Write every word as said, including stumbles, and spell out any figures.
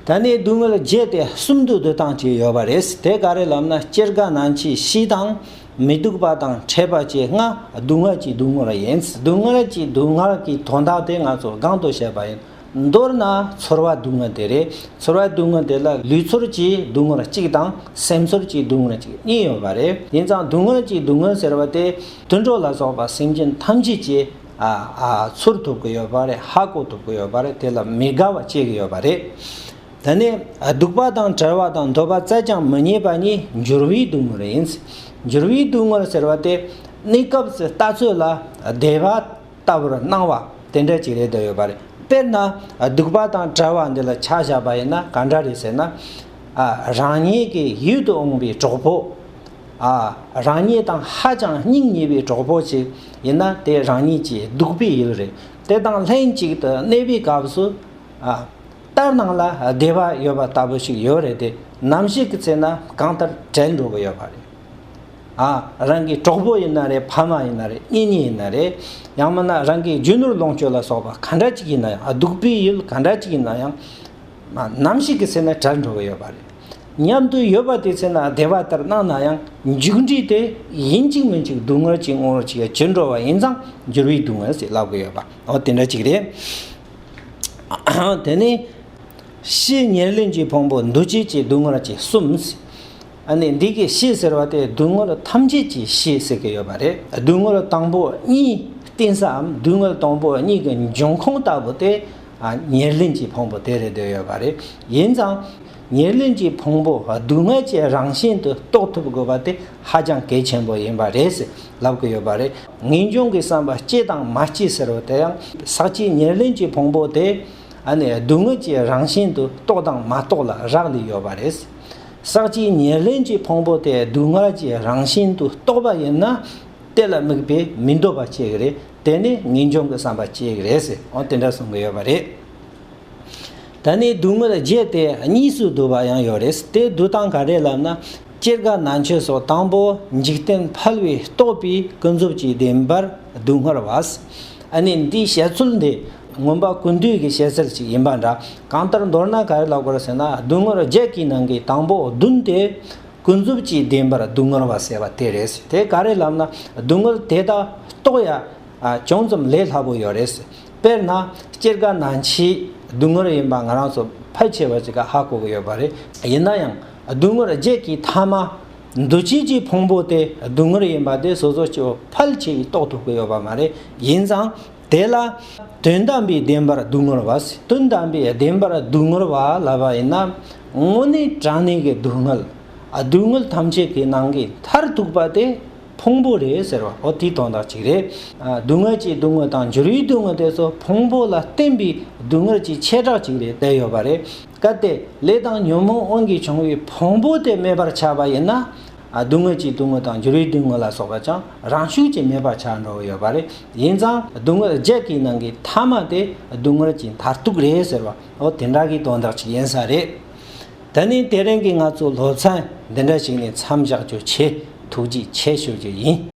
ད་ནི་སྡུག་བསྔལ་བརྒྱད་དེ་གསུམ་དུ་བསྡུ་སྟངས་ཅིག་ཡོད་པ་རེད། དེ་ག་རེ་ལབ་ན། སྐྱེ་རྒ་ན་འཆི་བཞི་དང་། མི་སྡུག་པ་དང་ཕྲད་པ་བཅས་ལྔ་སྡུག་བསྔལ་གྱི་སྡུག་བསྔལ་ཡིན། སྡུག་བསྔལ་གྱི་སྡུག་བསྔལ་གྱི་དོན་དག་དེ་ང་ཚོ་གོང་དུ་བཤད་པ་ཡིན། མདོར་ན་ཚོར་བ་སྡུག་བསྔལ་དེ་རེད། ཚོར་བ་སྡུག་བསྔལ་དེ་ལ་ལུས་ཚོར་གྱི་སྡུག་བསྔལ་གཅིག་དང་སེམས་ཚོར་གྱི་སྡུག་བསྔལ་གཅིག་གཉིས་ཡོད་པ་རེད། ཡིན་ཙང་སྡུག་བསྔལ་གྱི་སྡུག་བསྔལ་ཟེར་བ་དེ་དུད་འགྲོ་ལ་སོགས་པ་སེམས་ཅན་ཐམས་ཅད་ཀྱིས་ཨ་ཨ་ཚོར་ཐུབ་ཀྱི་ཡོད་པ་རེད། ཧ་གོ་ཐུབ་ཀྱི་ཡོད་པ་རེད། དེ་ལ་མི་དགའ་བ་སྐྱེ་གི་ཡོད་པ་རེད། དེ་ནས་སྡུག་པ་དང་བྲལ་བ་དང་འདོད་པ་བཙལ་ཀྱང་མི་རྙེད་པ་གཉིས་འགྱུར་བའི་སྡུག་བསྔལ་ཡིན། འགྱུར་བའི་སྡུག་བསྔལ་ཟེར་བ་དེ་གནས་སྐབས་སུ་ལྟ་ཚུལ་ལ་བདེ་བ་ལྟ་བུར་སྣང་བ་དེ་འདྲ་ཅིག་རེད་འདོད་ཡོད་པ་རེད། དཔེར་ན་སྡུག་པ་དང་བྲལ་བ་འདི་ལ་ཆ་བཞག་པ་ཡིན་ན་ག་འདྲ་རེད་ཟེར་ན། ཨ་རང་ཉིད་ཀྱི་ཡུལ་དུ་འོང་བའི་གྲོགས་པོ། ཨ་རང་ཉིད་དང་ཧ་ཅང་སྙིང་ཉེ་བའི་གྲོགས་པོ་ཅིག་ཡིན་ན་དེ་རང་ཉིད་ཀྱི་སྡུག་པའི་ཡུལ་རེད། དེ་དང་ལྷན་ཅིག་ཏུ་གནས་པའི་སྐབས་སུ། ཨ་ལྟར་སྣང་ལ་བདེ་བ་ཡོད་པ་ལྟ་བུ་ཞིག་ཡོད་རེད་དེ། ནམ་ཞིག་གི་ཚེ་ན་གང་ལྟར་བྲལ་འགྲོ་གི་ཡོད་པ་རེད། ཨ་རང་གི་གྲོགས་པོ་ཡིན་ན་རེད། ཕ་མ་ཡིན་ན་རེད། གཉེན་ཉེ་ཡིན་ན་རེད། ཡང་མིན་ན་རང་གི་རྒྱུ་ནོར་ལོངས་སྤྱོད་ལ་སོགས་པ་ག་འདྲ་ཅིག་ཡིན་ན་ཡང་། ཨ་སྡུག་པའི་ཡུལ་ག་འདྲ་ཅིག་ཡིན་ན་ཡང་། ཨ་ནམ་ཞིག་གི་ཚེ་ན་བྲལ་འགྲོ་གི་ཡོད་པ་རེད། མཉམ་དུ་ཡོད་པ་དེ་ཚེ་ན་བདེ་བ་ལྟར་སྣང་ན་ཡང་། མཇུག་འབྲས་དེ་ཡིན་གཅིག་མིན་གཅིག་སྡུག་བསྔལ་གྱི་ངོ་བོར་ཅིག་གྱུར་འགྲོ་བ་ཡིན་ཙང་འགྱུར་བའི་སྡུག་བསྔལ་ཞེས་ལབ་གི་ཡོད་པ། འོ་དེ་འདྲ་ཅིག་རེད། དེ་ནས་ཕྱིའི་ཉེར་ལེན་གྱི་ཕུང་པོ་འདུ་བྱེད་ཀྱི་སྡུག་བསྔལ་གྱི་གསུམ། ཨ་ནི་འདི་གི་ཕྱི་ཟེར་བ་དེ་སྡུག་བསྔལ་ཐམས་ཅད་ཀྱི་ཕྱི་ཟེར་གྱི་ཡོད་པ་རེད། སྡུག་བསྔལ་དང་པོ་གཉིས་བརྟེན་སའམ་སྡུག་བསྔལ་དང་པོ་གཉིས་ཀྱི་འབྱུང་ཁུངས་ལྟ་བུ་དེ་ཨ་ཉེར་ལེན་གྱི་ཕུང་པོ་དེ་རེད་འདོད་ཡོད་པ་རེད། ཡིན་ཙང་ཉེར་ལེན་གྱི་ཕུང་པོ་སྡུག་བསྔལ་གྱི་རང་བཞིན་དུ་རྟོགས་ཐུབ་དགོས་པ་དེ་ཧ་ཅང་གལ་ཆེན་པོ་ཡིན་པ་རེད་ཟེར་ལབ་ཀྱི་ཡོད་པ་རེད། ངེས་འབྱུང་གི་བསམ་པ་སྐྱེ་དང་མ་སྐྱེ་ཟེར་བ་དེ་ཡང་ཟག་བཅས་ཉེར་ལེན་གྱི་ཕུང་པོ་དེ་ཨ་ནི་སྡུག་བསྔལ་གྱི་རང་བཞིན་དུ་རྟོགས་དང་མ་རྟོགས་ལ་རག་ལས་ཡོད་པ་རེད། ཟག་བཅས་ཉེར་ལེན་གྱི་ཕུང་པོ་དེ་སྡུག་བསྔལ་གྱི་རང་བཞིན་དུ་རྟོགས་པ་ཡིན་ན། དེ་ལ་དམིགས་པའི་མི་འདོད་པ་སྐྱེ་གི་རེད། དེ་ནི་ངེས་འབྱུང་གི་བསམ་པ་སྐྱེ་གི་རེད་ཟེར། འོ་དེ་འདྲ་གསུང་གི་ཡོད་པ་རེད། ད་ནི་སྡུག་བསྔལ་བརྒྱད་དེ་གཉིས་སུ་བསྡུ་བ་ཡང་ཡོད་རེད། དེ་བསྡུ་སྟངས་ག་རེ་ལབ་ན། སྐྱེ་རྒ་ན་འཆི་སོགས་དང་པོ་འཇིག་རྟེན་ཕལ་བའི་རྟོག་པའི་ཀུན་རྫོབ་ཀྱི་བདེན་པར་སྡུག་བསྔལ་བ། ཨ་ནི་འདིའི་བཤད་ཚུལ་འདི་མངོན་པ་ཀུན་བཏུས་ཀྱི་བཤད་ཚུལ་ཅིག་ཡིན་པ་འདྲ། གང་ལྟར་མདོར་ན་ག་རེ་ལབ་དགོས་རེད་ཟེར་ན། སྡུག་བསྔལ་བརྒྱད་ཀྱི་ནང་གི་དང་པོ་བདུན་དེ་ཀུན་རྫོབ་ཀྱི་བདེན་པར་སྡུག་བསྔལ་བ་ཟེར་བ་དེ་རེད། དེ་ག་རེ་ལབ་ན། སྡུག་བསྔལ་དེ་དག་རྟོགས་ཡ་ཨ་ཅུང་ཙམ་ལས་སླ་པོ་ཡོད་རེད། དཔེར་ན་སྐྱེ་རྒ་ན་འཆི་སྡུག་བསྔལ་ཡིན་པ་ང་རང་ཚོ་ཕལ་ཆེ་བ་ཅིག་ག་ཧ་གོ་གི་ཡོད་པ་རེད། ཡིན་ན་ཡང་སྡུག་བསྔལ་བརྒྱད་ཀྱི་ཐ་མ་འདུ་བྱེད་ཀྱི་ཕུང་པོ་དེ་སྡུག་བསྔལ་ཡིན་པ་དེ་སོ་སོ་སྐྱེ་བོ་ཕལ་ཆེ་བས་རྟོགས་ཐུབ་ཀྱི་ཡོད་པ་མ་རེད། ཡིན་ཙང་དེ་ལ་དོན་དམ་པའི་བདེན་པར་སྡུག་བསྔལ་བ། དོན་དམ་པའི་བདེན་པར་སྡུག་བསྔལ་བ་ལབ་པ་ཡིན་ན། དངོས་གནས་དྲང་གནས་ཀྱི་སྡུག་བསྔལ། ཨ་སྡུག་བསྔལ་ཐམས་ཅད་ཀྱི་ནང་གི་མཐར་ཐུག་པ་དེ་ཕུང་པོ་རེད་ཟེར་བ། འོ་དེའི་དོན་དག་ཅིག་རེད། ཨ་སྡུག་བསྔལ་གྱི་སྡུག་བསྔལ་དང་འགྱུར་བའི་སྡུག་བསྔལ་དེ་ཚོ་ཕུང་པོ་ལ་བརྟེན་པའི་སྡུག་བསྔལ་གྱི་བྱེ་བྲག་ཅིག་རེད་བསྡད་ཡོད་པ་རེད། གལ་ཏེ་ལས་དང་ཉོན་མོངས་དབང་གིས་བྱུང་བའི་ཕུང་པོ་དེ་མེད་པར་ཆགས་པ་ཡིན་ན། ཨ་སྡུག་བསྔལ་གྱི་སྡུག་བསྔལ་དང་འགྱུར་བའི་སྡུག་བསྔལ་ལ་སོགས་པ་ཀྱང་རང་ཤུགས་ཀྱིས་མེད་པར་ཆགས་འགྲོ་གི་ཡོད་པ་རེད། ཡིན་ཙང་སྡུག་བསྔལ་བརྒྱད་ཀྱི་ནང་གི་ཐ་མ་དེ་སྡུག་བསྔལ་གྱི་མཐར་ཐུག་རེད་ཟེར་བ། འོ་དེ་འདྲ་གི་དོན་དག་ཅིག་ཡིན་ས་རེད། ད་ནི་དེ་རིང་གི་ང་ཚོ་སློབ་ཚན་འདི་འདྲ་ཞིག་ནས་མཚམས་བཞག་རྒྱུ་བྱས། ཐུགས་རྗེ་ཆེ་ཞུ་རྒྱུ་ཡིན།